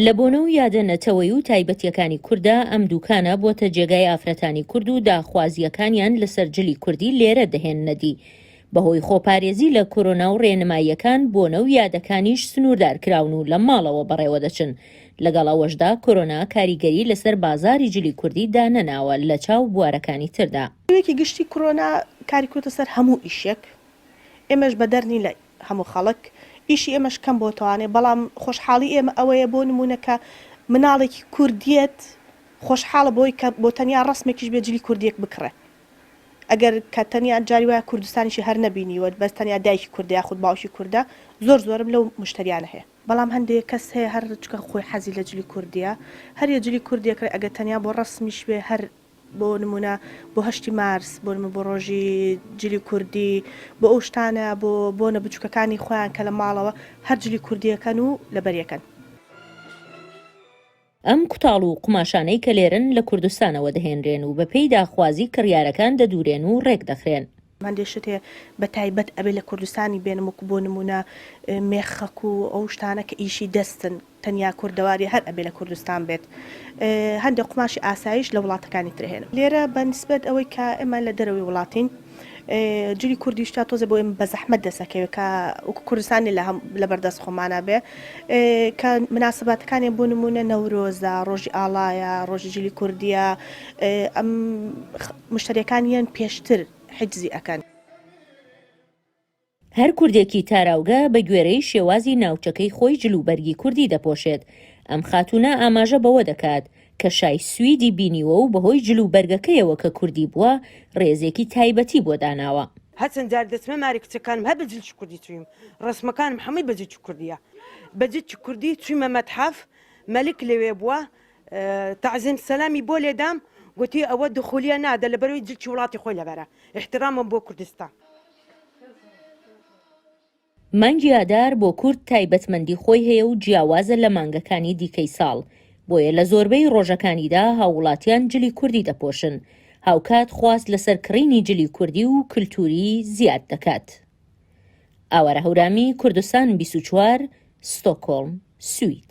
لە بۆنە و یادە نەتەوەیی و تایبەتییەکانی کورددا ئەم دووکانە بۆتە جێگای ئافرەتانی کورد و داخوازییەکانیان لەسەر جلی کوردی لێرە دەهێننە دی. بەهۆی خۆپارێزی لە کۆرۆنا و رێنماییەکان بۆنە و یادەکانیش سنووردار کراون و لە ماڵەوە بەڕێوەدەچن. لەگەڵ ئەوەشدا کۆرۆنا کاریگەری لەسەر بازاری جلی کوردی دانەناوە لەچاو بوارەکانی تردا. شێوەیەکی گشتی کۆرۆنا کاری کردۆتە سەر هەموو ئیشێک، ئێمەش بەدەر نین لە هەموو خەڵک، ئیشی ئێمەش کەم بۆتەوانێ، بەڵام خۆشحاڵی ئێمە ئەوەیە بۆ نموونە کە مناڵێکی کورد یەت خۆشحاڵە بەوەی کە بۆ تەنیا ڕەسمێکیش بێ جلی کوردیەک بکڕێ. ئەگەر کە تەنیا جاری وایە کوردستانیشی هەر نەبینیوە بەس تەنیا دایکی کوردە یاخود باوکی کوردە زۆر زۆرم لەو مشتەریانە هەیە. بەڵام هەندێ کەس هەیە هەر چونکە خۆی حەزی لە جلی کوردیە هەر یە جلی کوردی ئەکڕێ ئەگەر تەنیا بۆ ڕەسمیش بێ هەر بۆ نمونە بۆ هەشتی مارس بۆ نمونە بۆ ڕۆژی جلی کوردی بۆ ئەو شتانە بۆ بۆنە بچوکەکانی خۆیان کە لە ماڵەوە هەر جلی کوردیەکەن و لەبەریەکەن. ئەم کوتاڵ و قوماشانەی کە لێرەن لە کوردستانەوە دەهێنرێن و بەپێی داخوازی کڕیارەکان دەدوورێن و ڕێکدەخرێن. هەندێ شت هەیە بە تایبەت ئەبێ لە کوردستانی بێنم وەکو بۆ نموونە مێخەک و ئەو شتانە کە ئیشی دەستن تەنیا کوردەواری هەر ئەبێ لە کوردستان بێت هەندێک قوماشی ئاسایش لە وڵاتەکانی تر هێنم لێرە بە نسبەت ئەوەی کە ئێمە لە دەرەوەی وڵاتین جلی کوردیش تا تۆزێ بۆ ئێمە بە زەحمەت دەسەکەوێت کە وەکو کوردستانی لە هەم لەبەردەست خۆمانە بێ کە مناسباتەکانیان بۆ نمونە نەورۆزە ڕۆژی ئاڵایە ڕۆژی جلی کوردیە ئەم مشتریەکانیان پێشتر حجزی ئەکەن. هەر کوردێکی تاراوگە بە گوێرەی شێوازی ناوچەکەی خۆی جلوبەرگی کوردی دەپۆشێت، ئەم خاتوونە ئاماژە بەوە دەکات کە شای سویدی بینیوە و بەهۆی جلوبەرگەکەیەوە کە کوردی بووە، رێزێکی تایبەتی بۆ داناوە. هەرچەند جار دەچمە ماری کچەکانم هەر بە جلکی کوردی چوویم ڕەسمەکانم حەمووی بە جلکی کوردیە بە جلکی کوردی چوویمە مەتحەف مەلک لەوێ بووە تەعزیم سەلامی بۆ لێدام گوتی ئەوە دخولیە نادە لەبەرەوەی جلکی وڵاتی خۆی لەبەرە ئیحترامم بۆ کوردستان. مانگی ئادار بۆ کورد تایبەتمەندی خۆی هەیە و جیاوازە لە مانگەکانی دیکەی ساڵ، بۆیە لە زۆربەی ڕۆژەکانیدا هاووڵاتیان جلی کوردی دەپۆشن، هاوکات خواست لەسەر کڕینی جلی کوردی و کلتوری زیاد دەکات. ئاوارە هەورامی، کوردستان 24، ستۆکۆڵم، سوید.